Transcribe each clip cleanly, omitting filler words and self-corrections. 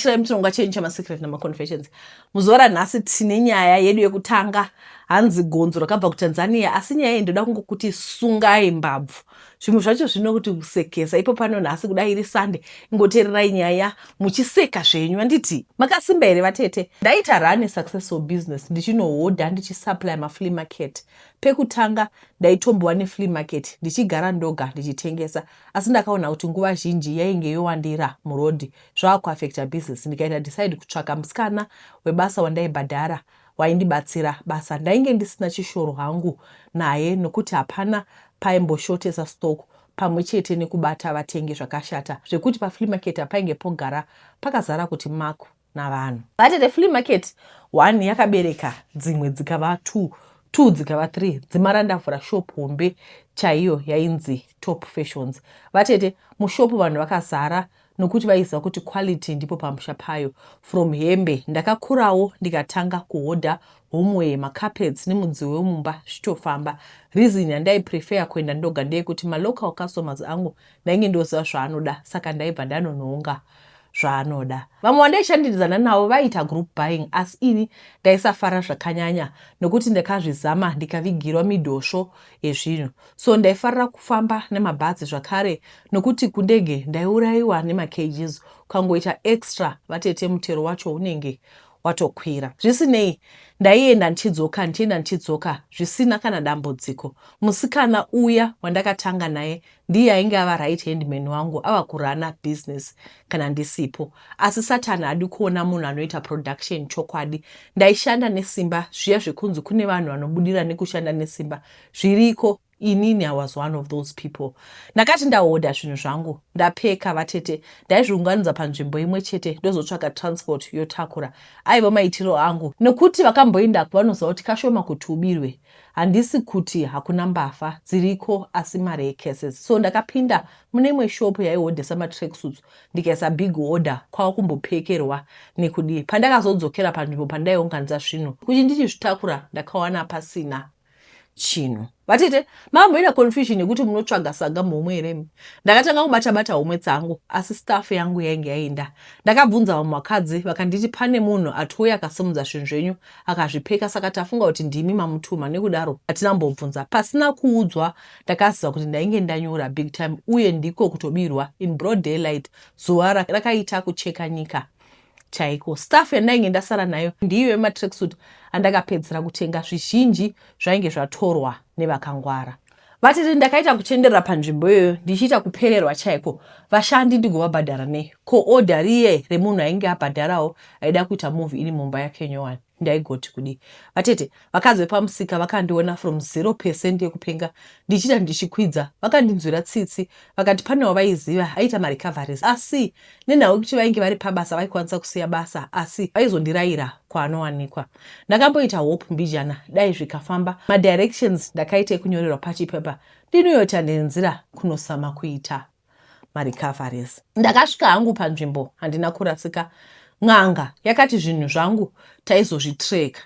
Chirai muchirongwa chenyu chamasecret namaconfessions. Muzuva ranhasi tine nyaya yedu yekutanga, hanzi gonzo rakabva kuTanzania. Asi nyaya iyi ndoda kungokuti sungai mbabvu. Zvimwe zvacho zvinokuti kusekesa ipo pano nhasi, kudai iri Sunday, ingoteererai nyaya muchiseka zvenyu. Handiti makasimba here vatete? Ndaita run successful business, ndichinohodha, ndichisupply maflea market. Pekutanga ndaitombova neflea market, ndichigara ndoga ndichitengesa, asi ndakaona kuti nguva zhinji yainge yowandira murodhi, zvaakuafecta business, ndikaita decide kutsvaka musikana webasa wandaibhadhara waindibatsira basa. Ndainge ndisina chishoro hangu naye nokuti hapana paimboshotesa stock pamwe chete nekubata vatengi zvakashata, zvekuti paflea market hapainge pogara pakazara kuti maku navanhu. Vatete, flea market one yakabereka dzimwe, dzikava two, two dzikava three, dzimara ndavhura shop hombe chaiyo yainzi Top Fashions. Vatete, mushopu vanhu vakazara nokuti vaiziva kuti quality ndipo pamusha payo. From hembe ndakakurawo ndikatanga kuhodha homeware, macarpets nemudziyo wemumba zvichitofamba. Reason yandaiprefer kuenda ndoga ndeyekuti malocal customers angu ndainge ndoziva zvaanoda, saka ndaibva ndanonhonga zvaanoda. Vamwe vandaishandidzana navo vaiita group buying, asi ini ndaisafara zvakanyanya nokuti ndakazvizama ndikavigirwa midhosvo yezvinhu. So ndaifarira kufamba nemabhazi zvakare nokuti kundege ndaiurayiwa nemacages, ukangoita extra vatete mutero wacho unenge watokwira. Zvisinei, ndaienda ndichidzoka, ndichienda ndichidzoka zvisina kana dambudziko. Musikana uya wandakatanga naye ndiye ainge ava right hand man wangu, ava kurana business kana ndisipo. Asi Satani haadi kuona munhu anoita production chokwadi. Ndaishanda nesimba, zviya zvekunzi kune vanhu vanobudira nekushanda nesimba zviriko. Inini I was one of those people. Ndakati ndahodha zvinhu zvangu, ndapeka vatete, ndaizviunganidza panzvimbo imwe chete ndozotsvaga transport yotakura. Aiva maitiro angu nekuti vakamboendako vanoziva kuti kashoma kuti ubirwe. Handisi kuti hakuna mbavha, dziriko asi marare cases. So ndakapinda mune imwe shop yaihodhesa matracksuits ndikaisa big order, kwava kumbopekerwa nekudii. Pandakazodzokera panzvimbo pandaiunganidza zvinhu kuti ndichizvitakura, ndakawana pasina chinhu. Vatete, mamboita confusion yekuti munotsvaga saga muhomwe here? Ndakatanga kubata-bata homwe dzangu, asi staff yangu yainge yaenda. Ndakabvunza vamwe vakadzi, vakanditi pane munhu atouya akasimudza zvinhu zvenyu akazvipeka, saka tafunga kuti ndimi mamutuma, nekudaro hatina kumbobvunza. Pasina kuudzwa ndakaziva kuti ndainge ndanyura big time, uye ndiko kutobirwa in broad daylight, zuva rakaita kucheka nyika chaiko. Staff yandainge ndasara nayo ndiyo yematracksuit andakapedzera kutenga, zvizhinji zvainge zvatorwa nevakangwara. Vatete, ndakaita kutenderera panzvimbo iyoyo ndichiita kupererwa chaiko. Vashandi ndigovabhadhara nei? Ko order riye remunhu ainge abhadharawo aida kuita move iri mumba yake nyowani ndaigoti kudii? Vatete, vakadzi vepamusika vakandiona from 0% yekupenga ndichiita ndichikwidza, vakandinzwira tsitsi, vakati pane wavaiziva aiita marecoveries, asi nenhau yekuti vainge vari pabasa vaikwanisa kusiya basa, asi vaizondirayira kwaanowanikwa. Ndakamboita hope mbijana dai zvikafamba. Madirections ndakaita ekunyorerwa pachipepa ndinoyota nenzira kunosama kuita marecoveries. Ndakasvika hangu panzvimbo, handina kurasika. N'anga yakati zvinhu zvangu taizozvitreka.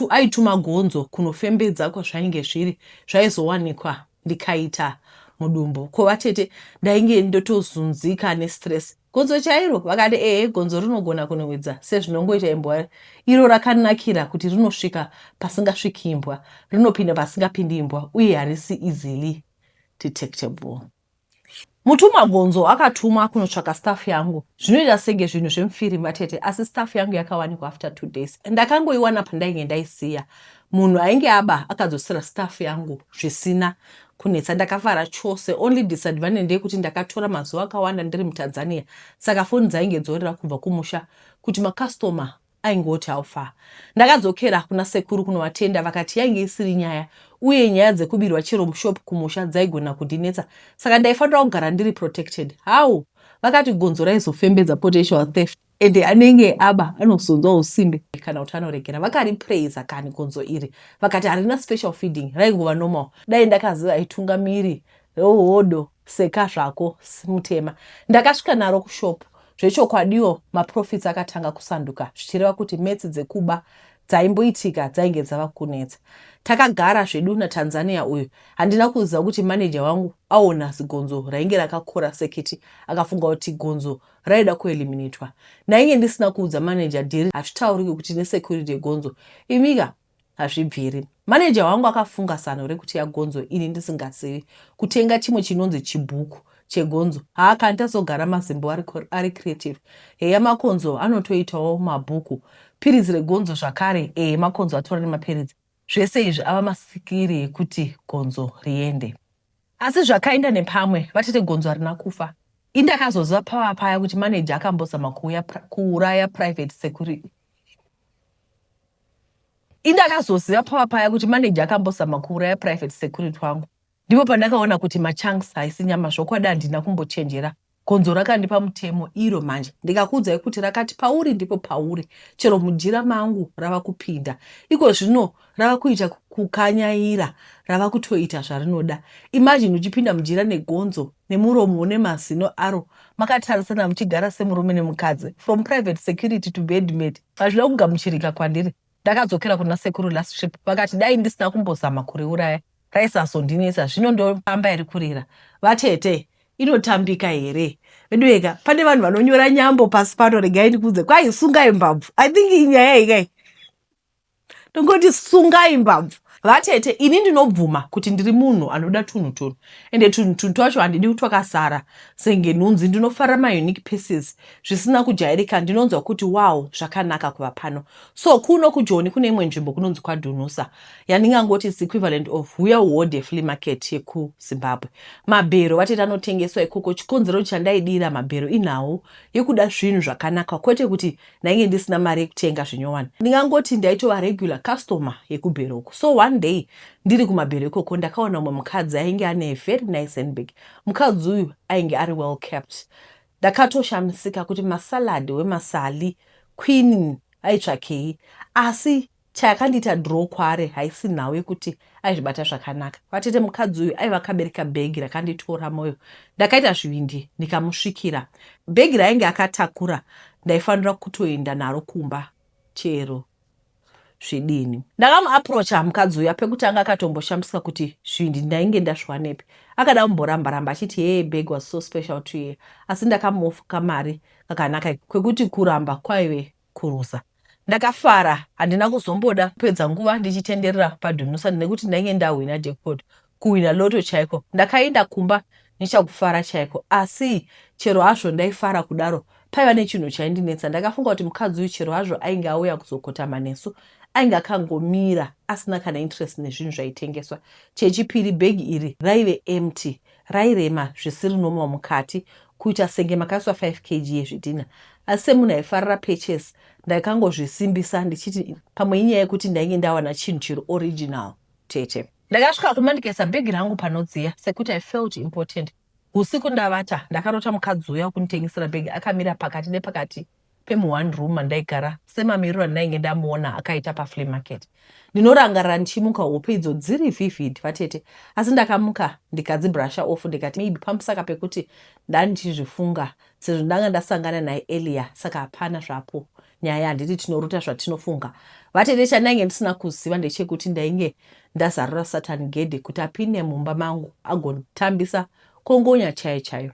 Aituma gonzo kunofembedza kwazvainge zviri, zvaizowanikwa ndikaita mudumbu. Ko vatete, ndainge ndotozunzika nestress. Gonzo chairo? Vakati ehe, gonzo rinogona kunhuhwidza sezvinongoita imbwa. Iro rakanakira kuti rinosvika pasingasviki imbwa, rinopinda pasingapindi imbwa uye harisi easily detectable. Mutumwa gonzo akatumwa kunotsvaka staff yangu. Zvinoita senge zvinhu zvemufirimu vatete, asi staff yangu yakawanikwa after 2 days. Ndakangoiwana pandainge ndaisiya. Munhu ainge aba akadzosera staff yangu zvisina kunetsa. Ndakafara chose. Only disadvantage ndeyekuti ndakatora mazuva akawanda ndiri muTanzania, saka foni dzainge dzorira kubva kumusha kuti makastoma aingoti how far. Ndakadzokera kuna sekuru kunovatenda, vakati yainge isiri nyaya uye nyaya dzekubirwa chero mushop kumusha dzaigona kundinetsa, saka ndaifanira kugara ndiri protected. How? Vakati gonzo raizofembedza potential theft, ende anenge aba anozonzwa usimbe kana kuti anoregera. Vakaripraisa kani gonzo iri, vakati harina special feeding, raingova normal. Dai ndakaziva aitungamiri rehodo seka zvako mutema. Ndakasvika naro kushop. Zvechokwadiwo maprofits akatanga kusanduka, zvichireva kuti metsi dzekuba Dzaimboitika dzainge dzava kunetsa. Takagara zvedu naTanzania uyu. Handina kuziva kuti manager wangu aona zigonzo rainge rakakora sekiti akafunga kuti gonzo raida kueliminatwa. Ndainge ndisina kuudza manager dhiri hazvitauriki kuti nesecurity yegonzo. Imika hazvibviri. Manager wangu akafunga zano rekuteya gonzo ini ndisingazivi. Kutenga chimwe chinonzi chibhuku chegonzo. Haa kana tazogara mazimbo ari, ari creative. Heya makonzo anotoitawo mabhuku. Piritsi regonzo zvakare ehe makonzo atora nemapiritsi. Zvese izvi ava masikiri ekuti gonzo riende. Asi zvakaenda nepamwe vatete gonzo harina kufa. Ini ndakazoziva pava paya kuti manager akambozama kuuya kuuraya private security. Ini ndakazoziva pava paya kuti manager akambozama kuuraya private security wangu. Ndipo pandakaona kuti machunks haisi nyama zvokwadi handina kumbochenjera. Gonzo rakandipa mutemo iro manje ndikakuudzai kuti rakati pauri ndipo pauri chero mujira mangu rava kupinda. Iko zvino rava kuita kukanyaira rava kutoita zvarinoda. Imagine uchipinda mujira negonzo nemuromo une mazino aro makatarisana muchigara semurume nemukadzi from private security to bedmate hazvina kugamuchirika kwandiri. Ndakadzokera kuna sekuru last trip vakati dai ndisina kumbozama kuriuraya raisazondinetsa zvino ndofamba iri kurira vatete inotambika here veduweka pane vanhu vanonyora nyambo pasi pano regai ndikuudze kwai sungai mbabvu i think inyaya ikai ndongoti sungai mbabvu vatete ini ndinobvuma kuti ndiri munhu anoda tunhu tunhu ende tunhu tunhu twacho handidi twakasara senge nhunzi ndinofarira maunique pieces zvisina kujairika ndinonzwa kuti wow zvakanaka kuva pano so kuno kujoni kune imwe nzvimbo kunonzi kwadhunusa yandingangoti is equivalent of huya uhode flea market yekuzimbabwe mabhero vatete anotengeswa ikoko chikonzero chandaidira mabhero inhau yekuda zvinhu zvakanaka kwete kuti ndainge ndisina mari yekutenga zvinyowani ndingangoti ndaitova regular customer yekubhero uku so one day ndiri kumabhero ikoko ndakaona umwe mukadzi ainge ane very nice handbag mukadzi uyu ainge ari well kept ndakatoshamisika kuti masalad wemasali queen aitsvakei asi Chayakandiita draw kwaari haisi nhau yekuti aizvibata zvakanaka. Vatete mukadzi uyu aiva akabereka bhegi rakanditora moyo. Ndakaita zvivindi ndikamusvikira. Bhegi raainge akatakura ndaifanira kutoenda naro kumba chero zvidini. Ndakamuapproacha mukadzi uya pekutanga akatomboshamisika kuti zvivindi ndainge ndazviwanepi. Akada kumboramba ramba achiti hee bag was so special to her asi ndakamuofa kamari kakanaka kwekuti kuramba kwaive kuruza. Ndakafara handina kuzomboda kupedza nguva ndichitenderera padhunusa nekuti ndainge ndahwina jackpot kuhwina lotto chaiko. Ndakaenda kumba nechakufara chaiko asi chero hazvo ndaifara kudaro paiva nechinhu chaindinetsa. Ndakafunga kuti mukadzi uyu chero hazvo ainge auya kuzokotama nesu ainge akangomira asina kana interest nezvinhu zvaitengeswa. Chechipiri bhegi iri raive empty Rairema zvisiri normal mukati kuita senge makaiswa 5 kg yezvidhinha. Asi semunhu aifarira purchase ndakangozvisimbisa ndichiti pamwe inyaya yekuti ndainge ndawana chinhu chiri original tete. Ndakasvika kumba ndikaisa bhegi rangu panodziya sekuti I felt important. Husiku ndavata ndakarota mukadzi uya wekunditengesera bhegi akamira pakati nepakati pemuone room mandaigara semamiriro andainge ndamuona akaita paflea market. Ndinorangarira ndichimuka hope idzo dziri vivid vatete asi ndakamuka ndikadzibrusha off ndikati maybe pamusaka pekuti ndandichizvifunga sezvo ndanga ndasangana naye earlier saka hapana zvapo nyaya handiti tinorota zvatinofunga vatete chandainge ndisina kuziva ndechekuti ndainge ndazarura satan gedhe kuti apinde mumba mangu agotambisa kongonya chaiyo chaiyo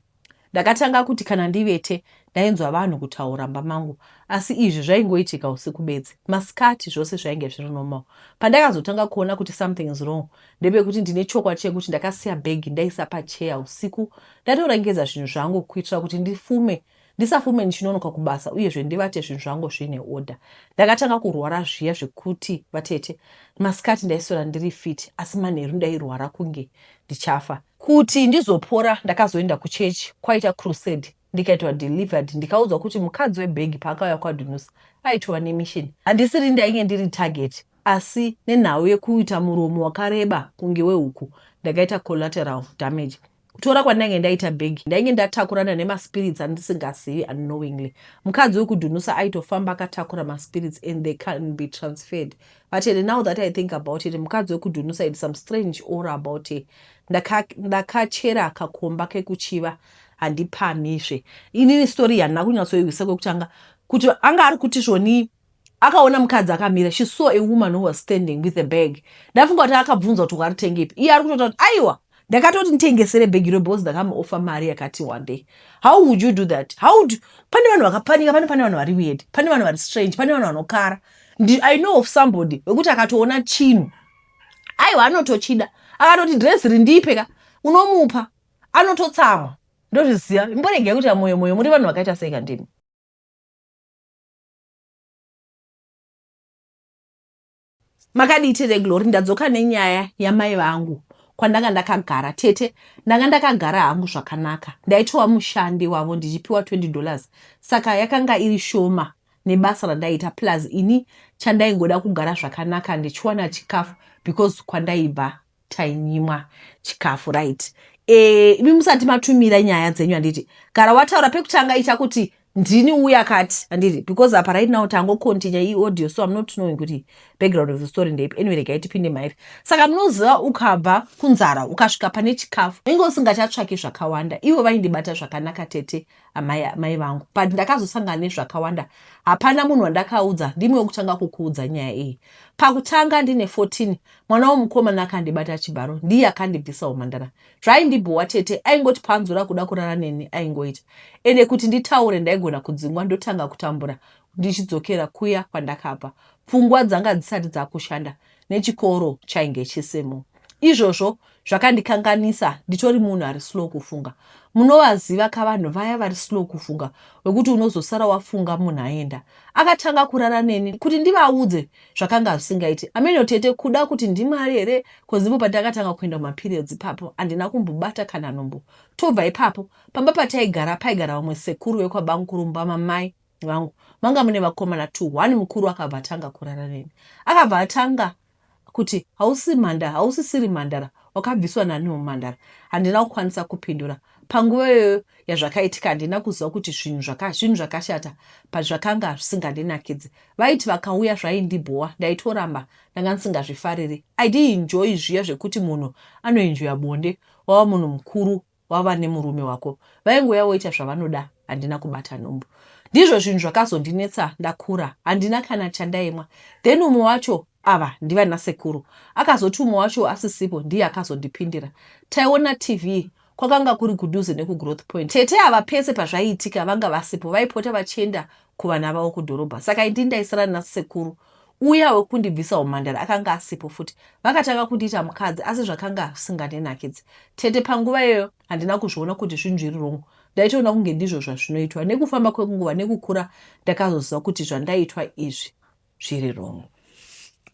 Ndakatanga kuti kana ndivete ndainzwa vanhu kutaura mumba mangu asi izvi zvaingoitika usiku bedzi. Masikati zvose zvainge zviri normal. Pandakazotanga kuona kuti something is wrong ndepekuti ndine chokwadi chekuti ndakasiya bhegi ndaisa pacheya usiku ndatorengedza zvinhu zvangu kuitira kuti ndifume ndisafume ndichinonoka kubasa uyezve ndivate zvinhu zvangu zviine order. Ndakatanga kurwara zviya zvekuti vatete masikati ndaiswera ndiri fit asi manheru ndairwara kunge ndichafa. Kuti ndizopora ndakazoenda kuchurch kwaita crusade ndikaitwa delivered ndikaudzwa kuti mukadzi webhegi paakauya kwaDunusa aitova nemission. Handisiri ndainge ndiri target asi nenhau yekuita muromo wakareba kunge wehuku ndakaita collateral damage. Kutora kwandainge ndaita bhegi ndainge ndatakurana nemaspirits andisingazivi unknowingly. Mukadzi wekudhunusa aitofamba akatakura maspirits and they can be transferred. But now that I think about it, mukadzi wekudhunusa had some strange aura about her. Ndakachera ndaka kakomba kekuchiva handipamizve. Inini story handina kunyatsoihwisa kwekutanga kuti anga ari kuti zvoni Akaona mukadzi akamira. She saw a woman who was standing with a bag. Ndafunga kuti akabvunza kuti waritengepi. Iye ari kutotaura kuti aiwa ndakatoti nditengesere bhegi iro because ndakamuofa mari yakati one day. How would you do that? How would you... Pane vanhu vakapanika, pane pane vanhu vari weird, pane vanhu vari strange, pane vanhu vanokara. I know of somebody wekuti akatoona chinhu aiwa anotochida, akatoti dress rindipe ka, unomupa anototsamwa. Ndozviziva, imboregai kuita moyo moyo, muri vanhu vakaita sei kandini? Makadii tete Glory, ndadzoka nenyaya yamai vangu kwandanga ndakagara. Tete, ndanga ndakagara hangu zvakanaka, ndaitova mushandi wavo ndichipiwa 20 dollars, saka yakanga iri shoma nebasa randaiita, plus ini chandaingoda kugara zvakanaka ndichiwana chikafu because kwandaibva tainyimwa chikafu. Right, imi musati matumira nyaya dzenyu, handiti gara wataura pekutanga, ita kuti ndini uya kati, handiti? Because apa right now tangocontinue iaudio, so I'm not knowing kuti background of the story ndeipi. Anyway, regai tipinde mairi. Saka munoziva, ukabva kunzara ukasvika pane chikafu inge usingachatsvaki zvakawanda. Ivo vaindibata zvakanaka tete, amai vangu, but ndakazosangana nezvakawanda. Hapana munhu wandakaudza, ndimi wekutanga kukuudza nyaya iyi. Pakutanga ndine 14, mwana womukomana akandibata chibharo, ndiye akandibvisa umhandara. Zvaindibhowa tete, aingoti panzura kuda kurara neni aingoita, ende kuti nditaure ndaigona kudzingwa, ndotanga kutambura ndichidzokera kuya kwandakabva. Pfungwa dzanga dzisati dzakushanda, nechikoro chainge chisimo. Izvozvo zvakandikanganisa, nditori munhu ari slow kufunga. Munovaziva kavanhu vaya vari slow kufunga, wekuti unozosara wafunga munhu aenda. Akatanga kurara neni kuti ndivaudze zvakanga zvisingaiti. Ameno tete, kuda kuti ndimwari here, kozipo pandakatanga kuenda kumaperiods ipapo handina kumbobata kana nhumbu. Tobva ipapo, pamba pataigara paigara vamwe sekuru vekwabamukuru mumba mamai vangu, manga mune vakomana 2. One mukuru akabva atanga kurara neni, akabva atanga kuti hausi mhandara, hausisiri mhandara, wakabviswa nani mumhandara? Handina kukwanisa kupindura panguva iyoyo yazvakaitika. Handina kuziva kuti zvinhu zvakashata, but zvakanga zvisingandinakidzi. Vaiti vakauya zvaindibhowa, ndaitoramba, ndanga ndisingazvifariri. I didn't enjoy zviya zvekuti munhu anoenjoya bonde wava munhu mukuru, wava nemurume wako. Vaingouya voita zvavanoda. Handina kubata nhumbu. Ndizvo zvinhu zvakazondinetsa ndakura. Handina kana chandaimwa. Then umwe wacho, ava ndivana sekuru, akazoti umwe wacho asisipo ndiye akazondipindira. Taiona TV, kwakanga kuri kudhuze nekugrowth point. Tete ava pese pazvaiitika vanga vasipo, vaipota vachienda kuvana vavo kudhorobha, saka ini ndaisara nasekuru uya wekundibvisa umhandara. Akanga asipo futi. Vakatanga kundiita mukadzi, asi zvakanga zvisingandinakidzi tete. Panguva iyoyo handina kuzviona kuti zvinhu zviri wrong, ndaitoona kunge ndizvo zvazvinoitwa. Nekufamba kwenguva nekukura ndakazoziva kuti zvandaitwa izvi zviri wrong.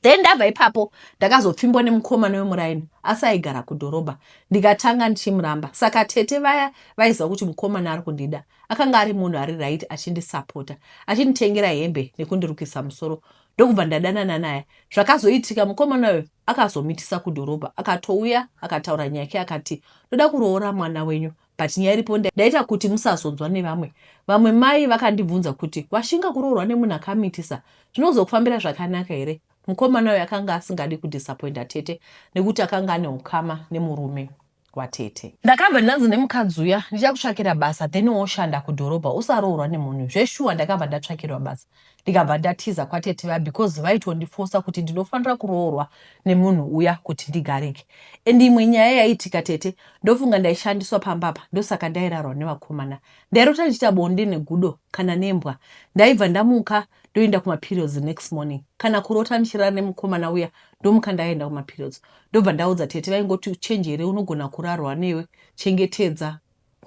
Then ndabva ipapo ndakazopfimbwa nemukomana wemuraini, asi aigara kudhorobha, ndikatanga ndichimuramba. Saka tete vaya vaiziva kuti mukomana ari kundida. Akanga ari munhu ari right, achindisapota, achinditengera hembe nekundirukisa musoro, ndokubva ndadanana naye. Zvakazoitika, mukomana uyu akazomitisa kudhorobha, akatouya akataura nyaya yake, akati ndoda kuroora mwana wenyu, but nyaya iripo ndaita kuti musazonzwa nevamwe. Vamwe mai vakandibvunza kuti washinga kuroorwa nemunhu akamitisa, zvinozokufambira zvakanaka here? Mukomana uyu akanga asingadi kudisappointa tete nekuti akanga ane ukama nemurume watete. Ndakabva ndanzi nemukadzi uya, ndichakutsvakira basa then woshanda kudhorobha, usaroorwa nemunhu. Zveshuwa ndakabva ndatsvakirwa basa, ndikabva ndatiza kwatete vaya because vaitondifosa kuti ndinofanira kuroorwa nemunhu uya kuti ndigarike. And imwe nyaya yaiitika tete, ndofunga ndaishandiswa pamba apa, ndosaka ndairarwa nevakomana. Ndairota ndichiita bonde negudo kana nembwa. Ndaibva ndamuka ndoenda kumaperiods the next morning. Kana kurota ndichirara nemukomana uya, ndomuka ndaenda kumaperiods. Ndobva ndaudza tete, vaingoti uchenjere, unogona kurarwa newe, chengetedza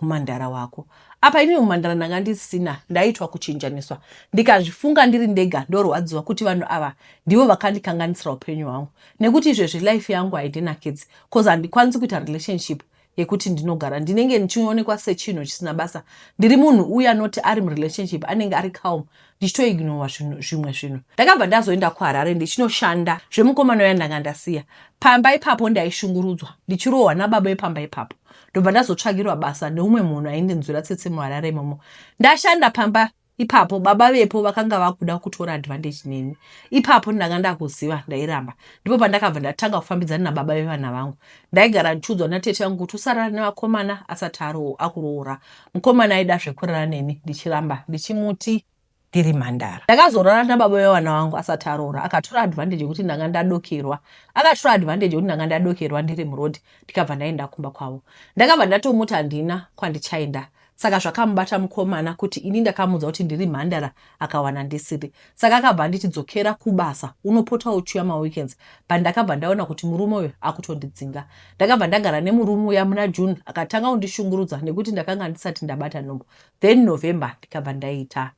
umhandara wako. Apa inini umhandara ndanga ndisina, ndaitwa kuchinjaniswa. Ndikazvifunga ndiri ndega ndorwadziwa kuti vanhu ava ndivo vakandikanganisira upenyu hwangu, nekuti izvezvi life yangu haindinakidzi cause handikwanisi kuita relationship yekuti ndinogara, ndinenge ndichionekwa sechinhu chisina basa. Ndiri munhu uya anoti ari murelationship anenge ari calm, ndichitoignowa zvimwe zvinhu. Ndakabva ndazoenda kuHarare ndichinoshanda zvemukomana uya ndanga ndasiya pamba ipapo. Ndaishungurudzwa ndichirohwa nababa vepamba ipapo. Ndobva ndazotsvagirwa basa neumwe munhu aindinzwira tsitsi muHarare imomo. Ndashanda pamba ipapo, baba vepo vakanga vakuda kutora advantage neni. Ipapo ndanga ndakuziva ndairamba. Ndipo pandakabva ndatanga kufambidzana nababa vevana vangu. Ndaigara ndichiudzwa natete vangu kuti usarara nevakomana asati akuroora. Mukomana aida zvekurara neni ndichiramba, ndichimuti Ndiri mhandara. Ndakazorara nababa vevana vangu asati aroora. Akatora advantage yekuti ndanga ndadokerwa. Akatora advantage yekuti ndanga ndadokerwa ndiri muroad ndikabva ndaenda kumba kwavo. Ndakabva ndatomuti handina kwandichaenda. Saka zvakamubata mukomana kuti ini ndakamuudza kuti ndiri mhandara akawana ndisiri. Saka akabva anditi dzokera kubasa unopota uchiuya maweekends but ndakabva ndaona kuti murume uyu akutondidzinga. Ndakabva ndagara nemurume uya muna June akatanga kundishungurudza nekuti ndakanga ndisati ndabata nhumbu. Then November ndikabva ndaita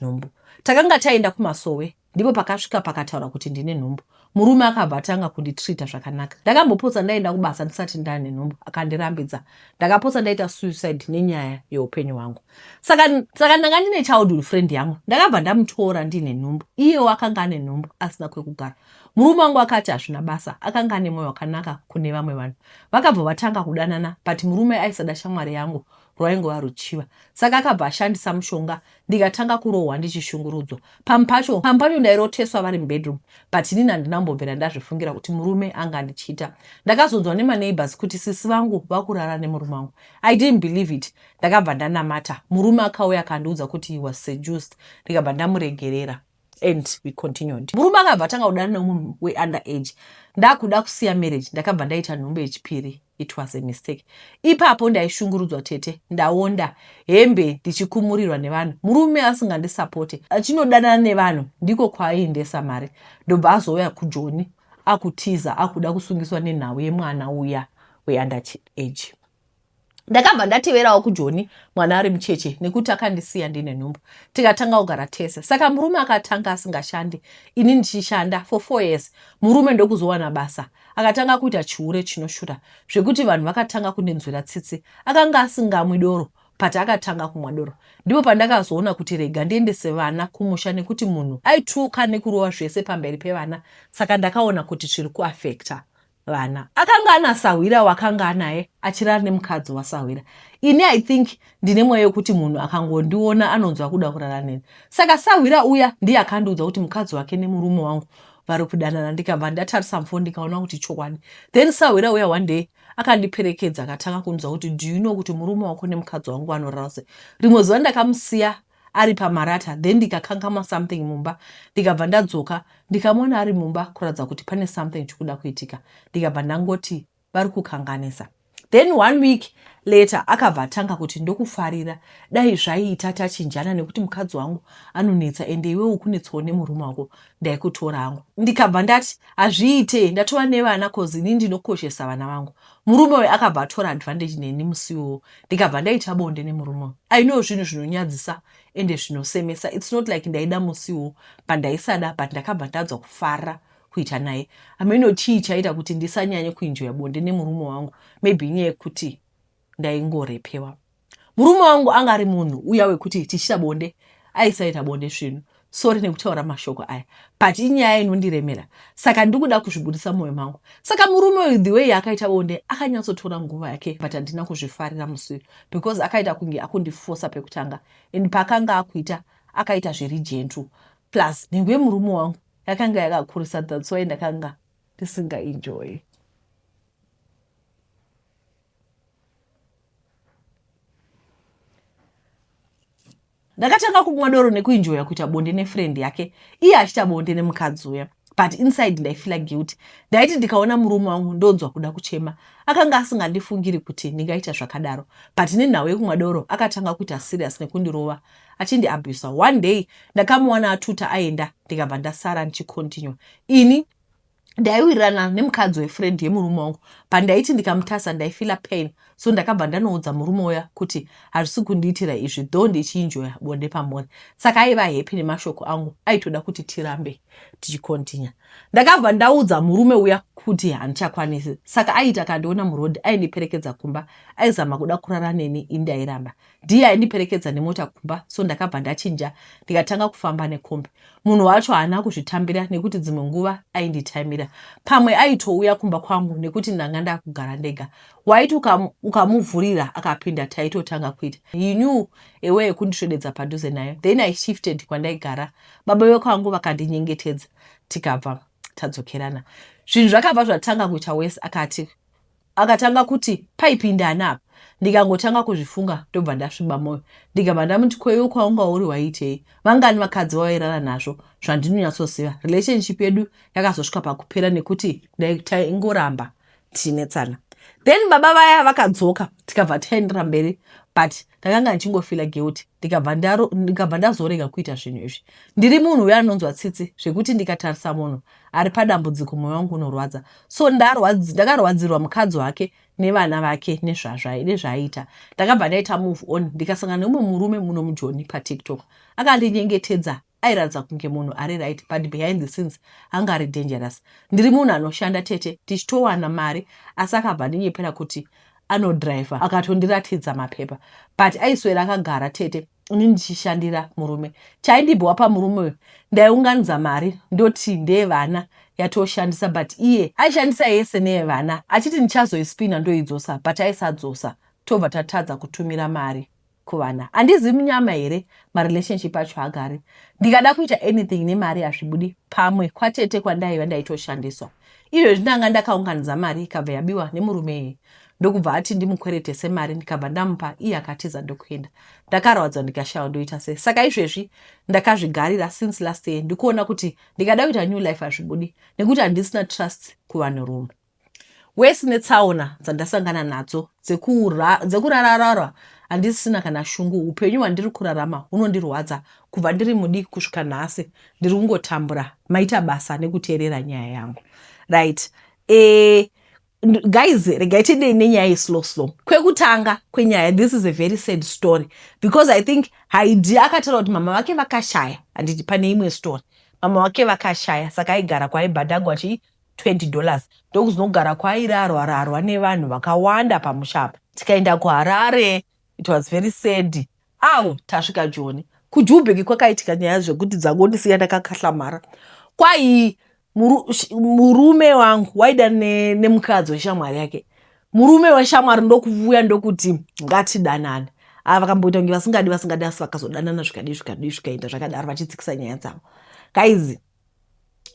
nhumbu. Takanga taenda kumasowe ndipo pakasvika pakataura kuti ndine nhumbu. Murume akabva atanga kunditreata zvakanaka. Ndakambopotsa ndaenda kubasa ndisati ndane nhumbu akandirambidza. Ndakapotsa ndaita suicide nenyaya yeupenyu hwangu. Saka saka ndanga ndine childhood friend yangu. Ndakabva ndamutora ndine nhumbu. Iyewo akanga ane nhumbu asina kwekugara. Murume wangu akati hazvina basa. Akanga ane moyo wakanaka kune vamwe vanhu. Vakabva vatanga kudanana but murume aisada shamwari yangu rwaingova ruchiva saka akabva ashandisa mushonga ndikatanga kurohwa ndichishungurudzwa. Pamwe pacho pamwe pacho ndairoteswa vari mubedroom but inini handina kumbobvira ndazvifungira kuti murume anga andichita. Ndakazonzwa nemaneighbors kuti sisi vangu vakurara nemurume wangu. I didn't believe it. Ndakabva ndanamata. Murume akauya akandiudza kuti he was seduced ndikabva ndamuregerera. And we continued. Murume akabva atanga kudana neumwe weunder age. Ndakuda kusiya marriage ndakabva ndaita nhumbu yechipiri. It was a mistake. Ipapo ndaishungurudzwa tete, ndaonda hembe ndichikumurirwa nevanhu. Murume asingandisapote achinodanana nevanhu ndiko kwaaiendesa mari. Ndobva azouya kujoni akutiza akuda kusungiswa nenhau yemwana uya weunder age. Ndakabva ndateverawo kujoni mwana ari mucheche nekuti akandisiya ndine nhumbu tikatanga kugara tese. Saka murume akatanga asingashandi ini ndichishanda for 4 years. Murume ndokuzowana basa akatanga kuita chihure chinoshura zvekuti vanhu vakatanga kundinzwira tsitsi. Akanga asingamwi doro but akatanga kumwa doro. Ndipo pandakazoona kuti rega ndiendese vana kumusha nekuti munhu aituka nekurova zvese pamberi pevana saka ndakaona kuti zviri kuaffecta vana. Akanga ana sahwira wakanga anaye achirara nemukadzi wasahwira. Ini I think ndine mweya wekuti munhu akangondiona anonzwa kuda kurara neni. Saka sahwira uya ndiye akandiudza kuti mukadzi wake nemurume wangu vari kudanana ndikabva ndatarisa mufoni ndikaona kuti chokwadi. Then sahwira uya one day akandiperekedza akatanga kundiudza kuti do you know kuti murume wako nemukadzi wangu vanorara sei. Rimwe zuva ndakamusiya ari pamarata then ndikakangamwa something mumba ndikabva ndadzoka ndikamuona ari mumba kuratidza kuti pane something chikuda kuitika ndikabva ndangoti vari kukanganisa. Then one week later akabva atanga kuti ndokufarira dai zvaiita tachinjana nekuti mukadzi wangu anonetsa ende iwewe ukunetsawo nemurume wako ndaikutora hangu. Ndikabva ndati hazviite ndatova nevana cause ini ndinokoshesa vana vangu. Murume uyu akabva atora advantage neni musi iwowo ndikabva ndaita bonde nemurume uyu. I know zvinhu zvinonyadzisa ende zvinosemesa it's not like ndaida musi iwowo but ndaisada but ndakabva ndanzwa kufara kuita naye. Hameno chii chaita kuti ndisanyanye kuenjoya bonde nemurume wangu maybe inyaya yekuti ndaingorepewa. Murume wangu anga ari munhu uya wekuti tichiita bonde aisaita bonde svinu. Sorry nekutaura mashoko aya but inyaya inondiremera saka ndikuda kuzvibudisa mumwoyo mangu. Saka murume uyu the way yaakaita bonde akanyatsotora nguva yake but handina kuzvifarira musi uyu because akaita kunge akundifosa pekutanga and paakanga akuita akaita zviri gentle plus nhengo yemurume wangu yakanga yakakurisa that's why ndakanga ndisingaenjoy. Ndakatanga kumwa doro nekuenjoya kuita bonde nefriend yake iye achiita bonde nemukadzi uya but inside ndaifila guilty. Ndaiti ndikaona murume wangu ndonzwa kuda kuchema. Akanga asingandifungiri kuti ndingaita zvakadaro but nenhau yekumwa doro akatanga kuita serious nekundirova achindiabuser. One day ndakamuwana atuta aenda ndikabva ndasara ndichicontinue. Ini ndaiwirirana nemukadzi wefriend yemurume wangu but ndaiti ndikamutarisa ndaifila pain so ndakabva ndanoudza murume uya kuti hazvisi kundiitira izvi though ndichienjoya bonde pamuri saka aiva happy nemashoko angu aitoda kuti tirambe tichikontinya ndakabva ndaudza murume uya kuti handichakwanisi saka aiti akandiona muroad aindiperekedza kumba aizama kuda kurara neni ini ndairamba Ndiye aindiperekedza nemota kumba so ndakabva ndachinja ndikatanga kufamba nekombi. Munhu wacho haana kuzvitambira nekuti dzimwe nguva ainditaimira. Pamwe aitouya kumba kwangu nekuti ndanga ndakugara ndega. Waiti ukamuvhurira akapinda taitotanga kuita. He knew a way yekundiswededza padhuze nayo. Then I shifted kwandaigara. Baba vekwangu vakandinyengetedza tikabva tadzokerana. Zvinhu zvakabva zvatanga kuita worse akati akatanga kuti paipinda ani apa. Ndikangotanga kuzvifunga ndobva ndasviba mwoyo. Ndikabva ndamuti ko iwe kwaunga uri waiitei? Vangani vakadzi vawairara nazvo zvandinonyatsoziva. Relationship yedu yakazosvika pakupera nekuti taingoramba tichinetsana. Then baba vaya vakadzoka tikabva taendera mberi but ndakanga ndichingofila guilty ndikabva ndazorega kuita zvinhu izvi. Ndiri munhu uya anonzwa tsitsi zvekuti ndikatarisa munhu ari padambudziko mwoyo wangu unorwadza. So ndakarwadzirwa mukadzi wake nevana vake nezvaaiita. Ndakabva ndaita move on ndikasangana neumwe murume muno muJoni paTikTok. Akandinyengetedza airatidza kunge munhu ari right but behind the scenes anga ari dangerous. Ndiri munhu anoshanda tete tichitowana mari asi akabva andinyepera kuti anodhiraivha akatondiratidza mapepa but aiswera akagara tete ini ndichishandira murume. Chaindibhowa pamurume uyu ndaiunganidza mari ndoti ndeyevana yatoshandisa but iye aishandisa yese neyevana achiti ndichazoispina ndoidzosa but aisadzosa tobva tatadza kutumira mari kuvana. Handizivi munyama here marelationship acho haagari. Ndikada kuita anything nemari hazvibudi pamwe kwatete kwandaiva ndaitoshandiswa. Izvezvi ndanga ndakaunganidza mari ikabva yabiwa nemurume iyeye ndokubva ati ndimukweretese mari ndikabva ndamupa iye akatiza ndokuenda. Ndakarwadzwa ndikashaya ndoita sei. Saka izvezvi ndakazvigarira since last year ndikuona kuti ndikada kuita new life hazvibudi nekuti handisina trust kuvanhurume. Wese netsaona dzandasangana nadzo dzekurarararwa handisina kana shungu. Upenyu hwandiri kurarama hunondirwadza kubva ndiri mudiki kusvika nhasi ndiri kungotambura. Maita basa nekuteerera nyaya yangu. Right. Guys, regai tiendei nenyaya yeslow slow. Kwekutanga kwenyaya, this is a very sad story because I think Haidi akataura kuti mama vake vakashaya. Handiti pane imwe story. Mama vake vakashaya saka aigara kwaibhadhagwa chii $20 ndokuzonogara kwairarwa rarwa nevanhu vakawanda pamusha apa. Tikaenda kuHarare it was very sad. Awo tasvika Joni. KuJubek kwakaitika nyaya zvekuti dzangondisiya ndakakahlamara. Kwai murume wangu waida nemukadzi weshamwari yake. Murume weshamwari ndokuvuya ndokuti ngatidanane. Ava vakamboita kunge vasingadi vasingadi asi vakazodanana zvikadii zvikadii zvikaenda zvakadaro vachitsikisa nyaya dzavo. Guys,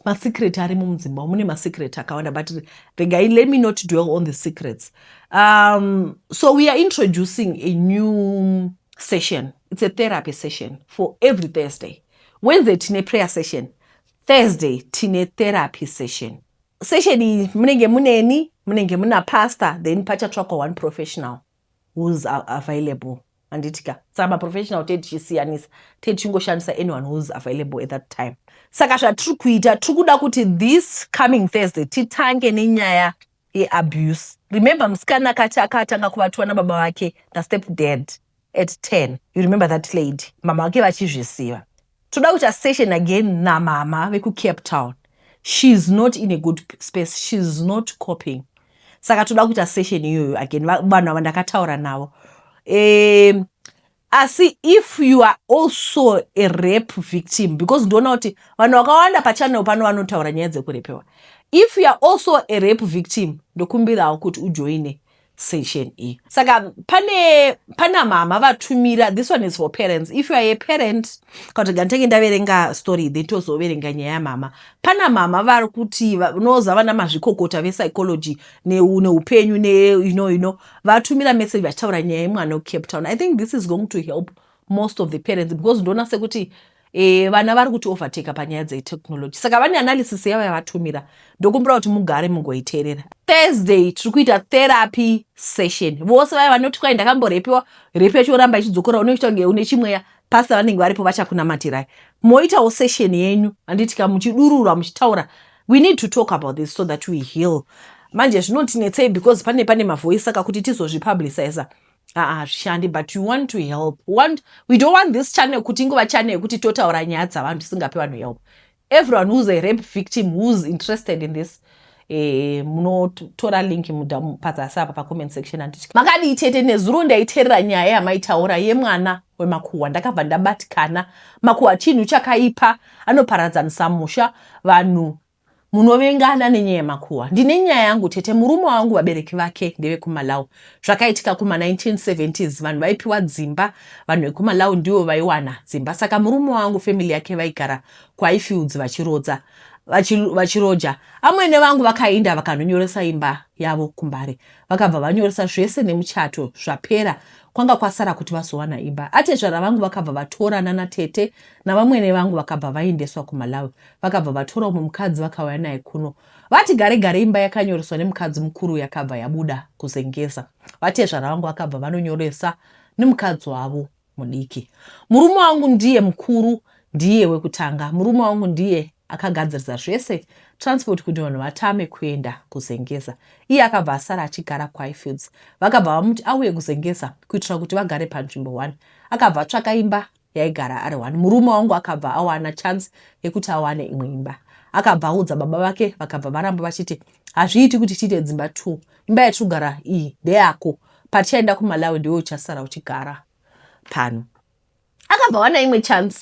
masecret arimo mudzimba mune masecret akawanda but regai let me not dwell on the secrets. So we are introducing a new session. It's a therapy session for every Thursday. Wednesday tine prayer session, Thursday tine therapy session. Session iyi munenge muneni, munenge muna pastor, then pachatsvakwa one professional who's available. Handitika saka maprofessional tee tichisiyanisa, tee tichingoshandisa anyone who's available at that time. Saka zvatiri kuita, tiri kuda kuti this coming Thursday titange nenyaya yeabuse. Remember musikana akati akatanga kuvatwa nababa vake nastep dad at 10. You remember that lady? Mama vake vachizvisiva. Toda kuita session again namama vekuCape Town. She's not in a good space, she's not coping. Saka toda kuita session iyoyo again. Vanhu ava ndakataura navo. Asi if you are also a rape victim, because ndoona kuti vanhu vakawanda pachannel pano vanotaura nyaya dzekurepewa. If you are also a rape victim, ndokumbirawo kuti ujoine session iyi. Saka pana mama vatumira, this one is for parents. If you are a parent, kana kuti nganditenge ndaverenga story then tozoverenga nyaya yamama. Pana mama vari kuti unoza vana mazvikokota vepsychology neupenyu ne vatumira message vachitaura nyaya yemwana weCape Town. I think this is going to help most of the parents because ndoona sekuti vana vari kuti overtake panyaya dzetechnology. Saka vane analysis yavo yavatumira, ndokumbira kuti mugare mugoiteerera. Thursday tiri kuita therapy session. Vose vaya vanoti kwai ndakamborepiwa, rape yacho yoramba ichidzokora, unoita kunge une chimweya, pastor vanenge varipo vachakunamatirai. Moitawo session yenyu, handitika muchidurura muchitaura. We need to talk about this so that we heal. Manje zvinotinetsei because pane mavoice, saka kuti tizozvipubliciza hazvishandi, but you want to help. We don't want this channel kuti ingova channel yekuti totaura nyaya dzavanhu tisingapi vanhu help. Everyone who's a rape victim who's interested in this, munotora link pazasi apa pacomment section. Handiti makadii tete? Nezuro ndaiteerera nyaya yamaitaura yemwana wemakuhwa, ndakabva ndabatikana. Makuhwa chinhu chakaipa, anoparadzanisa musha, vanhu munovengana nenyaya yemakuhwa. Ndine nyaya yangu tete. Murume wangu vabereki vake ndevekuMalawi. Zvakaitika kuma1970s, vanhu vaipiwa dzimba, vanhu vekuMalawi ndivo vaiwana dzimba. Saka murume wangu family yake vaigara kuHighfields vachirodza. Vachiroja amwene vangu vakainda vakanonyoresa imba yavo kuMbare. Vakabva vanyoresa zvese nemuchato zvapera, kwanga kwasara kuti vazowana imba. Atezvara vangu vakabva vatora nana tete navamwene vangu vakabva vaendeswa kuMalawi. Vakabva vatora umwe mukadzi vakauya naye kuno. Vati gare gare imba yakanyoreswa nemukadzi mukuru yakabva yabuda kuZengeza. Vatezvara vangu vakabva vanonyoresa nemukadzi wavo mudiki. Murume wangu ndiye mukuru, ndiye wekutanga. Murume wangu ndiye akagadzirisa zvese transport kuti vanhu vatame kuenda kuZengeza. Iye akabva asara achigara kuHighfields. Vakabva vamuti auye kuZengeza kuitira kuti vagare panzvimbo one. Akabva atsvaka imba yaigara ari one. Murume wangu akabva awana chance yekuti awane imwe imba. Akabva audza baba vake, vakabva varamba vachiti hazviiti kuti tiite dzimba two. Imba yatiri kugara iyi ndeyako. Patichaenda kuMalawi ndiwe uchasara uchigara pano. Akabva awana imwe chance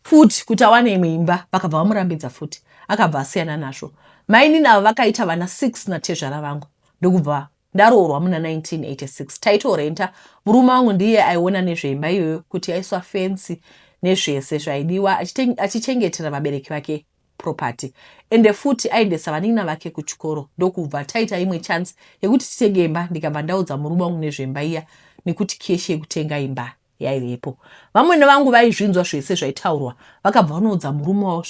futi kuti awane imwe imba, vakabva vamurambidza futi. Akabva asiyana nazvo. Mainini ava vakaita vana 6 natezvara vangu, ndokubva ndaroorwa muna 1986. Taitorenta, murume wangu ndiye aiona nezveimba iyoyo kuti yaiswa fensi nezvese zvaidiwa, achichengetera vabereki vake property, ende futi aendesa vanin'ina vake kuchikoro. Ndokubva taita imwe chance yekuti titenge imba, ndikabva ndaudza murume wangu nezvemba iya nekuti keshi yekutenga imba yaivepo. Vamwene vangu vaizvinzwa zvese zvaitaurwa, vakabva vanoudza murume wavo,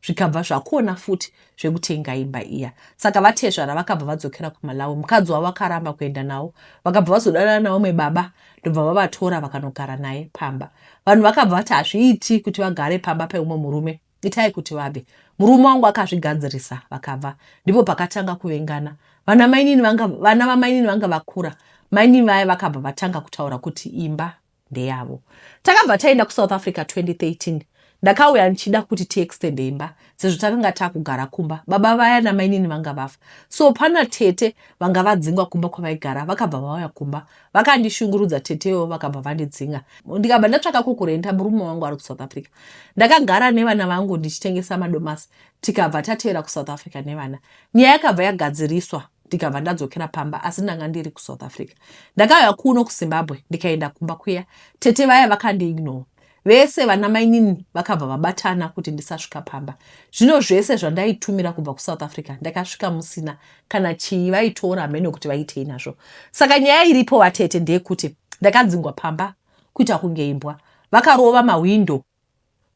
zvikabva zvakona futi zvekutenga imba iya. Saka vatezvara vakabva vadzokera kuMalawi. Mukadzi wavo akaramba kuenda navo, vakabva vazodanana navamwe baba, ndobva vavatora vakanogara naye pamba. Vanhu vakabva vati hazviiti kuti vagare pamba peumwe murume, itai kuti vabve. Murume wangu akazvigadzirisa, vakabva. Ndipo pakatanga kuvengana. Vana mainini vanga, vana vamainini vanga vakura. Mainini vaya vakabva vatanga kutaura kuti imba ndeyavo. Takabva taenda kuSouth Africa 2013. Ndakauya ndichida kuti tiextende imba sezvo takanga takugara kumba. Baba vaya namainini vanga vafa, so pana tete vanga vadzingwa kumba kwavaigara vakabva vauya kumba vakandishungurudza. Tetewo vakabva vandidzinga, ndikabva ndatsvaka kwokurenta. Murume wangu ari kuSouth Africa. Ndakagara nevana vangu ndichitengesa madomasi, tikabva tateera kuSouth Africa nevana. Nyaya yakabva yagadziriswa, ndikabva ndadzokera pamba, asi ndanga ndiri kuSouth Africa. Ndakauya kuno kuZimbabwe, ndikaenda kumba kuya. Tete vaya vakandiignore vese. Vana mainini vakabva vabatana kuti ndisasvika pamba. Zvino zvese zvandaitumira kubva kuSouth Africa ndakasvika musina kana chii, vaitora, hameno kuti vaitei nazvo. Saka nyaya iripo vatete ndeyekuti ndakadzingwa pamba kuita kunge imbwa. Vakarova mahwindo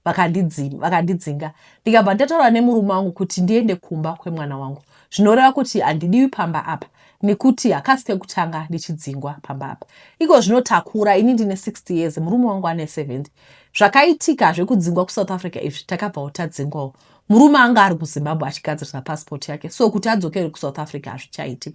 vakandidzinga, ndikabva ndataura nemurume wangu kuti ndiende kumba kwemwana wangu, zvinoreva kuti handidiwi pamba apa nekuti hakasi kekutanga ndichidzingwa pamba apa. Iko zvino takura, ini ndine 60 years, murume wangu ane 70. Zvakaitika zvekudzingwa kuSouth Africa izvi, takabvawo tadzingwawo. Murume anga ari kuZimbabwe achigadzirisa pasipoti yake, so kuti adzokere kuSouth Africa hazvichaiti.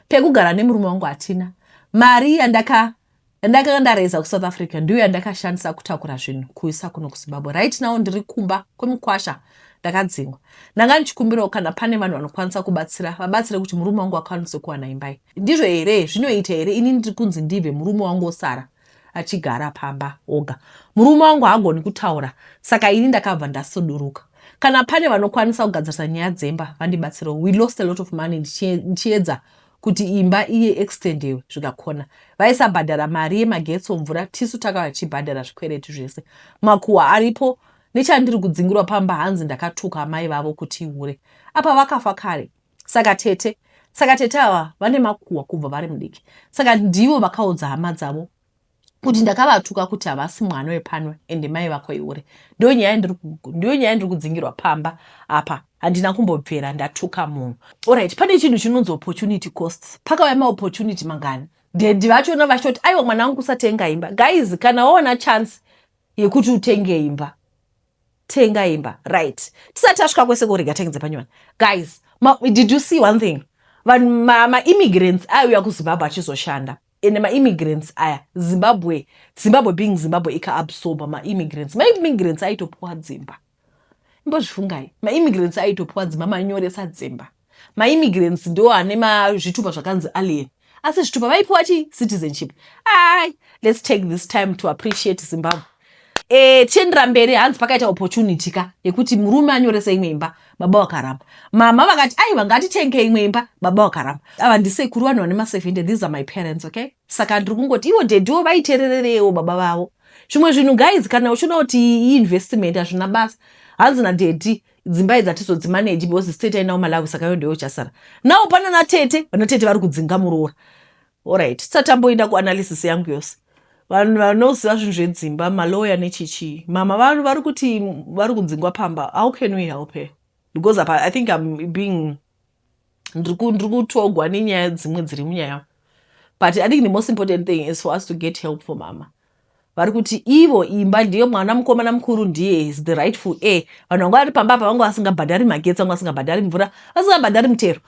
Pekugara nemurume wangu hatina. Mari yandaka yandakanga ndareza kuSouth Africa ndiyo yandakashandisa kutakura zvinhu kuisa kuno kuZimbabwe. Right now ndiri kumba kwemukwasha, ndakadzingwa. Ndanga ndichikumbirawo kana pane vanhu vanokwanisa kubatsira, vabatsire kuti murume wangu akwanise kuwana imbai. Ndizvo here? Zvinoita here? Ini ndiri kunzi ndibve, murume wangu osara achigara pamba oga. Murume wangu haagoni kutaura, saka ini ndakabva ndasuduruka. Kana pane vanokwanisa kugadzirisa nyaya dzemba vandibatsirewo. We lost a lot of money ndichiedza kuti imba iye extendewe, zvikakona. Vaisabhadhara mari yemagetsi, mvura, tisu takauya tichibhadhara zvikwereti zvese. Makuhwa aripo. Nechandiri kudzingirwa pamba, hanzi ndakatuka amai vavo kuti ihure, apa vakafa kare. Saka tete ava vane makuhwa kubva vari mudiki, saka ndivo vakaudza hama dzavo kuti ndakavatuka kuti havasi mwana wepano ende mai vako iure. Ndiyo nyaya ndiri kudzingirwa pamba apa. Handina kumbobvera ndatuka munhu. Alright, pane chinhu chinonzi opportunity costs. Pakauya maopportunity mangani, daddy vachona vachitoti aiwa, mwana wangu, kusatenga imba. Guys, kana waona chance yekuti utenge imba, tenga imba. Right, tisati tasvika kwese korega tengedze panywana. Guys, did you see one thing? Vanhu maimmigrants ma aiuya kuZimbabwe achizoshanda, ende maimmigrants aya, Zimbabwe being Zimbabwe, ikaabsorba maimmigrants. Maimmigrants aitopuwa dzimba. Imbozvifungai, maimmigrants aitopuwa dzimba, manyoresa dzimba. Maimmigrants ndo ane zvitupa zvakanzi alien, asi zvitupa vaipiwa chi citizenship. Ai, let's take this time to appreciate Zimbabwe. Tichiendera mberi, hanzi pakaita opportunity ka yekuti murume anyorese imwe imba, baba vakaramba. Mama vakati aiwa, ngatitenge imwe imba, baba vakaramba. Ava ndisekuru, vanhu vane ma70. These are my parents, okay? Saka ndiri kungoti ivo daddywo vaiteerererewo baba vavo. Zvimwe zvinhu guys, kana uchiona kuti iinvestment, hazvina basa. Hanzi nadaddy, dzimba idzi hatizodzimanage because state ainawo Malawi, saka yo ndeyo chasara. Now pana natete, vanatete vari kudzinga muroora. Alright, tisati tamboenda kuanalysis yangu yose, vanhu vanoziva zvinhu zvedzimba, maloya nechichi, mama vari kuti vari kudzingwa pamba. How can we help her? Because apa I think I'm being, ndiri kutogwa nenyaya dzimwe dziri munyaya, but I think the most important thing is for us to get help for mama. Vari kuti ivo imba ndiyo mwana mukomana mukuru, ndiye is the rightful heir. Vanhu vanga vari pamba apa vanga vasingabhadhari magetsi, vanga vasingabhadhari mvura, vasingabhadhari mutero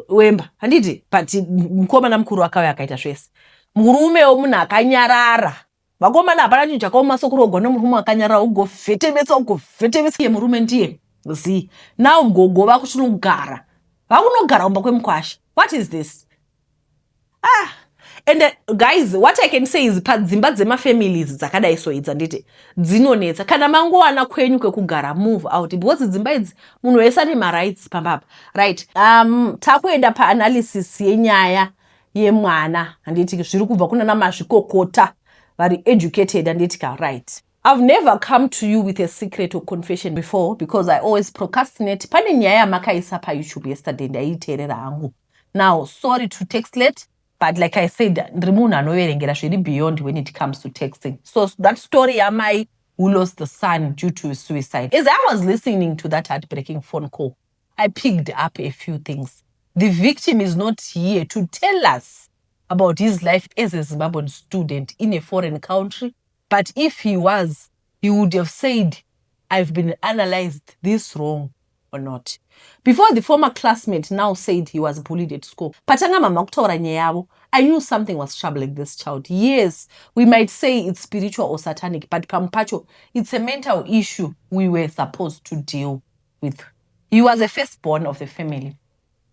wemba, handiti? But mukomana mukuru akauya akaita zvese. Murumewo munhu akanyarara. Vakomana, hapana chinhu chakaoma sokurogwa nomurume akanyarara, ugovhetemetsa, ugovhetemetsa. Iye murume ndiye z. Now gogo vakuchinogara, vakunogara kumba kwemukwasha. What is this? Ah, and guys, what I can say is padzimba dzemafamilies dzakadai so idzi, handiti, dzinonetsa. Kana mangowana kwenyu kwekugara, move out, because dzimba idzi munhu wese ane marights pambapa, right? Takuenda paanalysis yenyaya yemwana, handiti? Zviri kubva kuna namazvikokota vari educated, handiti ka? Right. I've never come to you with a secret or confession before because I always procrastinate. Pane nyaya yamakaisa paYouTube yesterday, ndaiiteerera hangu. Now, sorry to text late, but like I said, ndiri munhu anoverengera zviri beyond when it comes to texting. So that story yamai who lost the son due to suicide, as I was listening to that heartbreaking phone call, I picked up a few things. The victim is not here to tell us about his life as a Zimbabwean student in a foreign country, but if he was, he would have said, "I've been analyzed this wrong or not." Before the former classmate now said he was bullied at school, patanga mama kutaura nyaya yavo, I knew something was troubling this child. Yes, we might say it's spiritual or satanic, but pamwe pacho it's a mental issue we were supposed to deal with. He was a firstborn of the family.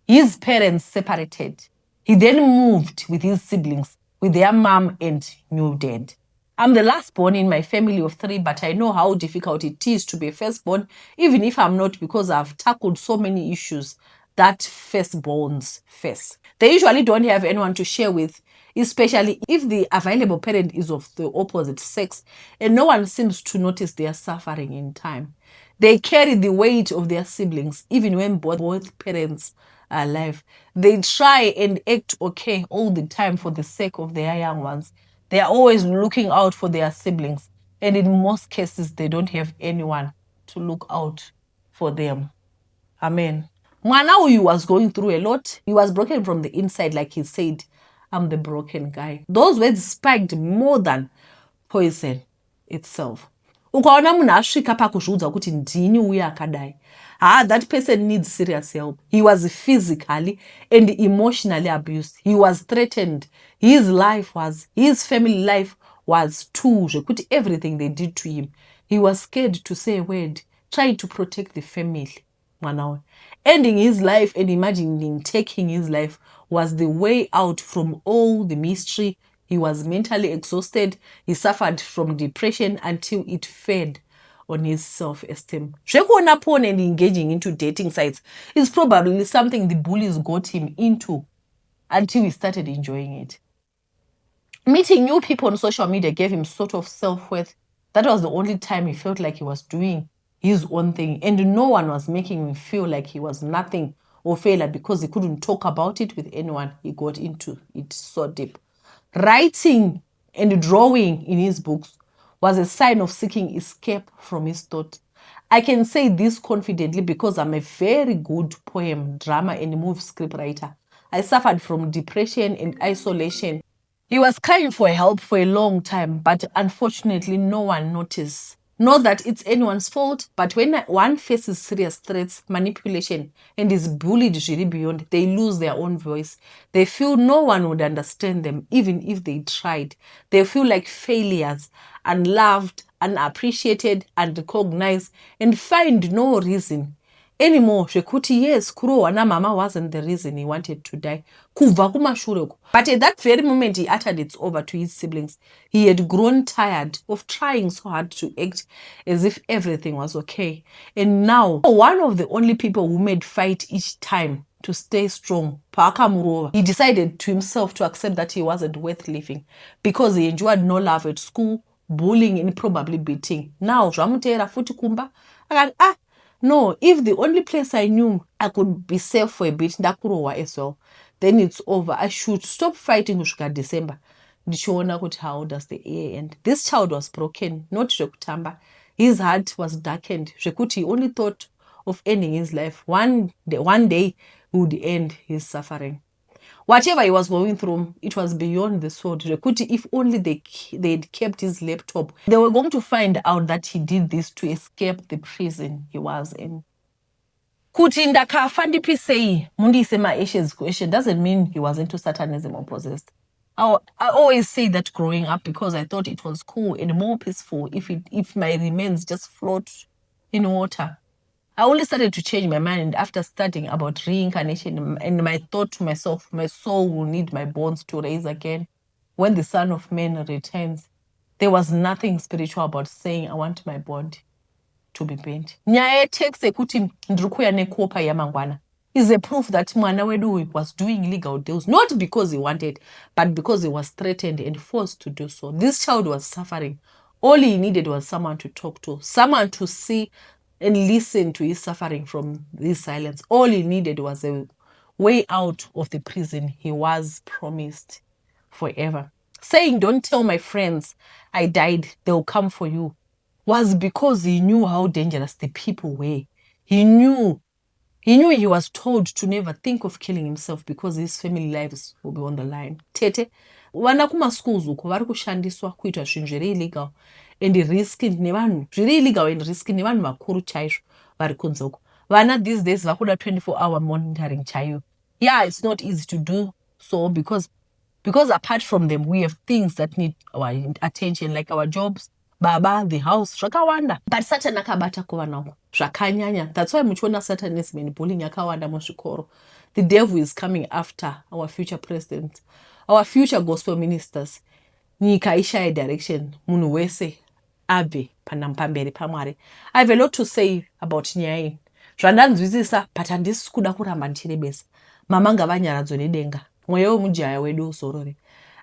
His parents separated. He then moved with his siblings, with their mom and new dad. I'm the last born in my family of three, but I know how difficult it is to be a firstborn, even if I'm not, because I've tackled so many issues that firstborns face. They usually don't have anyone to share with, especially if the available parent is of the opposite sex, and no one seems to notice their suffering in time. They carry the weight of their siblings, even when both parents are alive. They try and act okay all the time for the sake of their young ones. They are always looking out for their siblings, and in most cases, they don't have anyone to look out for them. Amen. Mwana uyu was going through a lot. He was broken from the inside, like he said, "I'm the broken guy." Those words spiked more than poison itself. Ukaona munhu asvika pakuzviudza kuti ndini uye akadai, ha, that person needs serious help. He was physically and emotionally abused. He was threatened. His life was, his family life was too, zvekuti everything they did to him, he was scared to say a word, trying to protect the family. Mwana uyu, ending his life and imagining taking his life was the way out from all the mystery. He was mentally exhausted. He suffered from depression until it fed on his self-esteem. Zvekuona porn and engaging into dating sites is probably something the bullies got him into until he started enjoying it. Meeting new people on social media gave him sort of self-worth. That was the only time he felt like he was doing his own thing and no one was making him feel like he was nothing or failure, because he couldn't talk about it with anyone. He got into it so deep. Writing and drawing in his books was a sign of seeking escape from his thought. I can say this confidently because I'm a very good poem, drama, and movie script writer. I suffered from depression and isolation. He was crying for help for a long time, but unfortunately, no one noticed. Not that it's anyone's fault, but when one faces serious threats, manipulation, and is bullied really beyond, they lose their own voice. They feel no one would understand them, even if they tried. They feel like failures, unloved, unappreciated, unrecognized, and find no reason anymore zvekuti yes, kurohwa namama wasn't the reason he wanted to die, kubva kumashure uko. But at that very moment he uttered "It's over" to his siblings, he had grown tired of trying so hard to act as if everything was okay. And now one of the only people who made fight each time to stay strong, paakamurova, he decided to himself to accept that he wasn't worth living because he endured no love at school, bullying and probably beating. Now zvamuteera futi kumba. Akati, "Ah no, if the only place I knew I could be safe for a bit, ndakurohwa as well, then it's over. I should stop fighting kusvika December, ndichiona kuti how does the year end." This child was broken, not zvekutamba. His heart was darkened zvekuti he only thought of ending his life. One day he would end his suffering. Whatever he was going through, it was beyond the sword, zvekuti if only they'd kept his laptop, they were going to find out that he did this to escape the prison he was in. Kuti ndakafa, ndipisei, mundiise maashes question, doesn't mean he was into satanism or possessed. I always say that growing up, because I thought it was cool and more peaceful if my remains just float in water. I only started to change my mind after studying about reincarnation and my thought to myself, my soul will need my bones to raise again when the Son of Man returns. There was nothing spiritual about saying I want my body to be burnt. Nyaya yetext yekuti ndiri kuuya nekopa yamangwana is a proof that mwana wedu uyu was doing illegal deals, not because he wanted, but because he was threatened and forced to do so. This child was suffering. All he needed was someone to talk to, someone to see and listen to his suffering from this silence. All he needed was a way out of the prison he was promised forever. Saying, "Don't tell my friends I died, they'll come for you," was because he knew how dangerous the people were. He knew he was told to never think of killing himself because his family lives will be on the line. Tete, vana kumaschools uko vari kushandiswa kuita zvinhu zviri illegal and risky nevanhu, zviri illegal and risky nevanhu vakuru chaizvo vari kunze uko. Vana these days vakuda 24 hour monitoring chaiyo. Yeah, it's not easy to do so because apart from them, we have things that need our attention, like our jobs, baba, the house, zvakawanda. But Satan akabata kuvana uko zvakanyanya. That's why muchiona satanism and bullying yakawanda muzvikoro. The devil is coming after our future presidents, our future gospel ministers. Nyika ishaye direction, munhu wese abve pamberi paMwari. I have a lot to say about nyaya iyi, zvandanzwisisa, but handisi kuda kuramba ndichirebesa. Mama ngavanyaradzwe nedenga, mweya wemujaya wedu uzorore.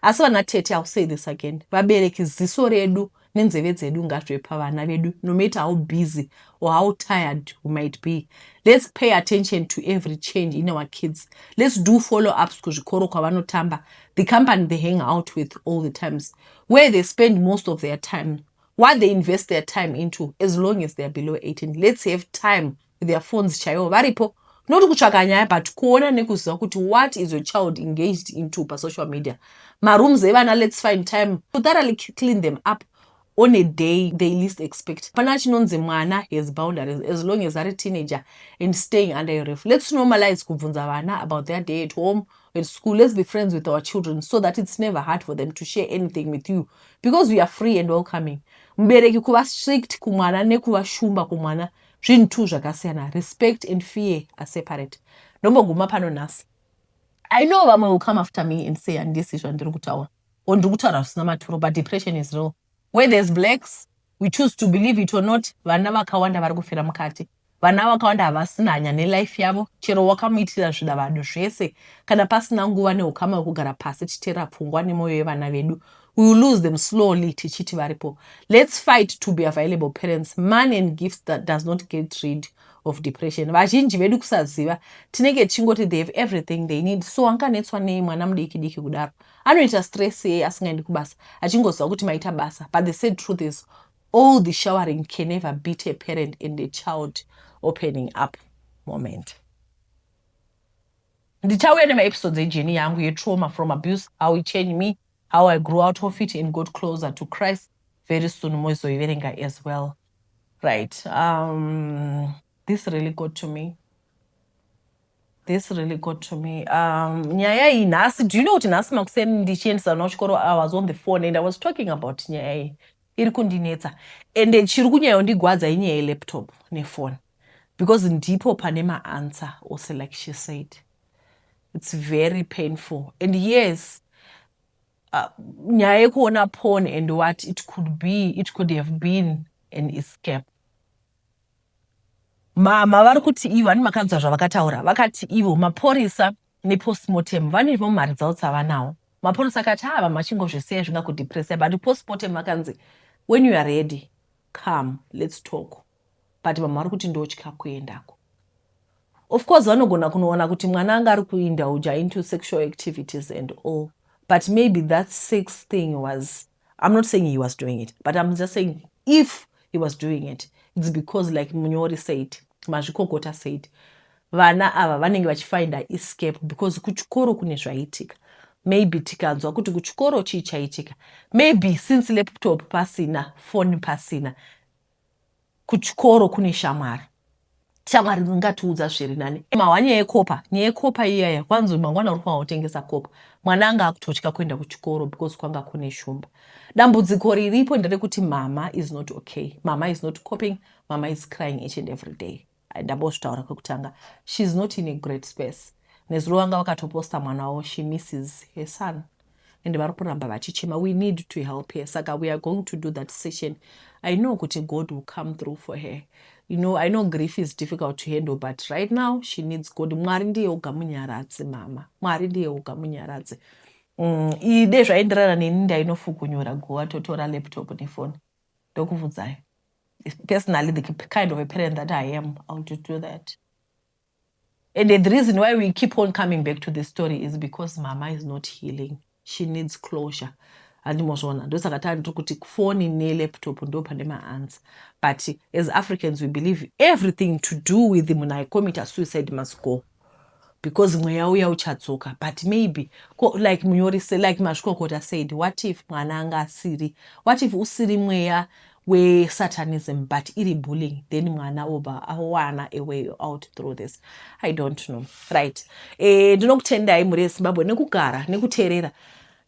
Asi vana tete, I'll say this again, vabereki, ziso redu nenzeve dzedu ngazvive pavana vedu, no matter how busy or how tired we might be. Let's pay attention to every change in our kids. Let's do follow ups kuzvikoro kwavanotamba, the company they hang out with all the times, where they spend most of their time, what they invest their time into. As long as they are below 18, let's have time with their phones chaivo varipo, not kutsvaka nyaya, but kuona nekuziva kuti what is your child engaged into pasocial media. Marooms evana, let's find time to thoroughly clean them up on a day they least expect. Pana chinonzi mwana has boundaries as long as ari teenager and staying under your roof. Let's normalize kubvunza vana about their day at home, at school. Let's be friends with our children so that it's never hard for them to share anything with you because we are free and welcoming. Mubereki, kuva strict kumwana nekuva shumba kumwana zvinhu two zvakasiyana. Respect and fear are separate. Ndomboguma pano nhasi. I know vamwe will come after me and say handisi zvandiri kutaura or ndiri kutaura zvisina maturo, but depression is real. Where there's blacks, we choose to believe it or not, vana vakawanda vari kufira mukati. Vana vakawanda havasina hanya nelife yavo. Chero wakamuitira zvidavado zvese, kana pasina nguva neukama hwekugara pasi tichiteera pfungwa nemwoyo yevana vedu, we will lose them slowly tichiti varipo. Let's fight to be available parents. Money and gifts that does not get rid of depression. Vazhinji vedu kusaziva, tinenge tichingoti they have everything they need, so anganetswa nei mwana mudiki diki kudaro? Anoita stress yei asingaendi kubasa, achingoziva kuti maita basa? But the sad truth is, all the showering can never beat a parent and a child opening up moment. Ndichauya nemaepisodes ejourney yangu yetrauma from abuse, how it changed me, how I grew out of it and got closer to Christ, very soon. Moizoiverenga as well. Right, this really got to me. This really got to me, nyaya iyi nhasi. Do you know kuti nhasi makuseni ndichiendesa vana kuchikoro, I was on the phone and I was talking about nyaya iyi iri kundinetsa. Ende chiri kunyanyondigwadza inyaya yelaptop nefoni, because ndipo pane maanswer ose. Like she said, it's very painful. And yes, nyaya yekuona porn and what it could be, it could have been an escape. Mama vari kuti ivo vane makanzwa zvavakataura. Vakati ivo mapurisa nepostmortem vanevo mari dzavo dzavanawo. Mapurisa akati ava machingozvisiya, zvingakudepressa, but postmortem vakanzi, "When you are ready, come, let's talk." But mama vari kuti ndotya kuendako. Of course vanogona kunoona kuti mwana anga ari kuindulge into sexual activities and all, but maybe that sex thing was, I'm not saying he was doing it, but I'm just saying if he was doing it, it's because, like Munyori said, Mazvikokota said, vana ava vanenge vachifinda escape because kuchikoro kune zvaitika. Maybe tikanzwa kuti kuchikoro chii chaitika, maybe since laptop pasina, foni pasina, kuchikoro kune shamwari, shamwari dzingatiudza zviri nani. Mahwa nyaya yekopa, nyaya yekopa iyaya, kwanzi mangwana uri kufanira kutengesa kopa. Mwana anga akutotya kuenda kuchikoro because kwanga kune shumba. Dambudziko riripo nderekuti mama is not okay, mama is not coping, mama is crying each and every day. Ndambozvitaura kwekutanga, she is not in a great space. Nezuro vanga vakatoposta mwana wavo. She misses her son and vari kuramba vachichema. We need to help her, saka we are going to do that session. I know kuti God will come through for her. I know grief is difficult to handle, but right now she needs God. Mwari ndiye oga munyaradzi, mama. Mwari ndiye oga munyaradzi. Ide zvaenderana neni, ndainofukunyura guva, totora laptop nefoni. Ndokubvudzai, personally, the kind of a parent that I am, I'll just do that. And the reason why we keep on coming back to this story is because mama is not healing. She needs closure. Handimozviona, ndosaka tandiri kuti foni nelaptop ndo pane maanswer. But as Africans, we believe everything to do with munhu aicommita suicide must go because mweya uya uchadzoka. But maybe, like munyori, like Mazvikokota said, what if mwana anga asiri, what if usiri mweya wesatanism but iri bullying? Then mwana obva awana a way out through this. I don't know, right? Ndinokutendai, mhuri yeZimbabwe, nekugara, nekuteerera,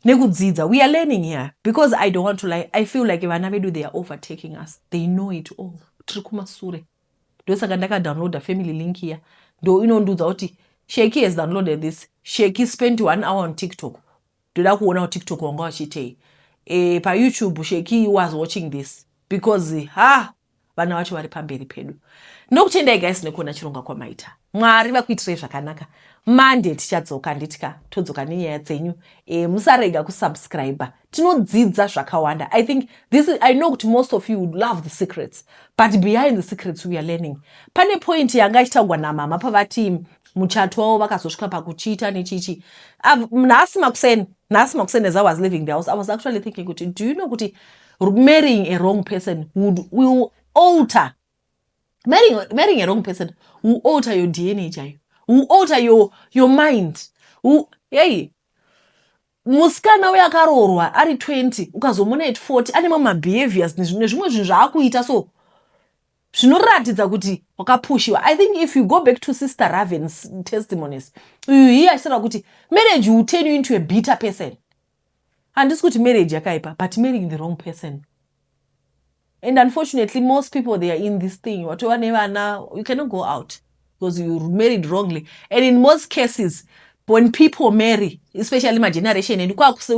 nekudzidza. We are learning here because I don't want to lie, I feel like vana vedu, they are overtaking us. They know it all, tiri kumasure. Ndosaka ndakadownloada Family Link iya, ndo inondiudza kuti Sheki has downloaded this, Sheki spent one hour on TikTok. Ndoda kuona kuti TikTok wanga wachiitei. PaYouTube Sheki was watching this, because ha, vana vacho vari pamberi pedu. Nokutendai guys nekuona chirongwa kwamaita. Mwari vakuitirei zvakanaka. Mande tichadzoka, nditya todzoka nenyaya dzenyu. Musarega kusubscribe, tinodzidza zvakawanda. I think this is, I know kuti most of you would love the secrets, but behind the secrets we are learning. Pane point yanga ichitaurwa namama pavati muchato wavo vakazosvika pakuchiita nechichi. Nhasi makuseni as I was leaving the house, I was actually thinking kuti, do you know kuti marrying a wrong person would will alter, marrying a wrong person will alter your DNA chaiyo, will alter your mind will, hey, musikana uyo akaroorwa ari 20, ukazomuona at 40 ane mamwe mabehaviors nezvimwe zvinhu zvaakuita, so zvinoratidza kuti wakapushiwa. I think if you go back to Sister Raven's testimonies, uyu iye achitaura kuti marriage will turn you into a bitter person. Handisi kuti marriage yakaipa, but marrying the wrong person. And unfortunately, most people, they are in this thing, watova nevana, you cannot go out because you married wrongly. And in most cases, when people marry, especially my generation and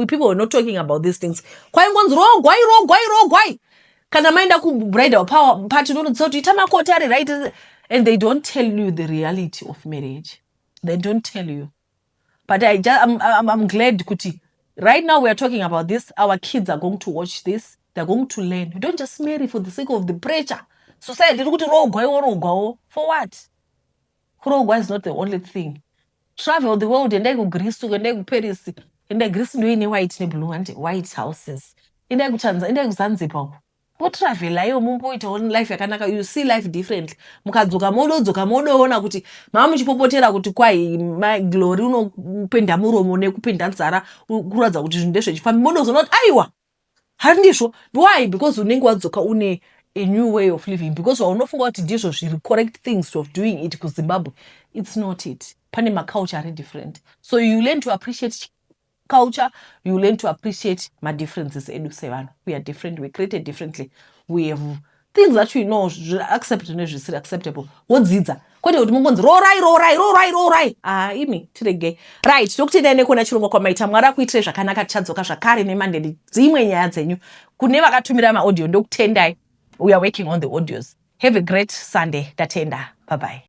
people were not talking about these things, kwaingonzi rogwai, rogwai, rogwai. Kana maenda kubridal party, unonodzisa kuti ita makoti ari right, and they don't tell you the reality of marriage. They don't tell you. But I'm glad kuti right now we are talking about this. Our kids are going to watch this, they're going to learn. You don't just marry for the sake of the pressure. Society iri kuti rogwaiwo, rogwawo. For what? Kurogwa is not the only thing. Travel the world, endai kuGreece, endai kuParis, endai. Greece ndoine white neblue and white houses. Endai kuTanzania, endai kuZanzibar uko, motravhelaiwo, mumboitawo life yakanaka. You see life differently. Mukadzoka, mododzoka, modoona kuti mava muchipopotera kuti kwai Glory unopenda muromo nekupenda nzara kuratidza kuti zvinhu ndezvechifambi. Modozoona kuti aiwa, handizvo. Why? Because unenge wadzoka une a new way of living, because waunofunga kuti ndizvo zviri correct things of doing it kuZimbabwe, it's not it. Pane maculture ari different, so you learn to appreciate culture, you learn to appreciate madifferences edu sevanhu. We are different, we created differently, we have things that we know acceptable nezvisiri acceptable. Wodzidza, kwete kuti mungonzi rorai, rorai, rorai, rorai. Ah, imi tiregei. Right, tokutendai nekuona chirongwa kwamaita. Mwari akuitirei zvakanaka. Tichadzoka zvakare nemandeni dzimwe nyaya dzenyu. Kune vakatumira maaudio, ndokutendai. We are working on the audios. Have a great Sunday. Tatenda, bye bye.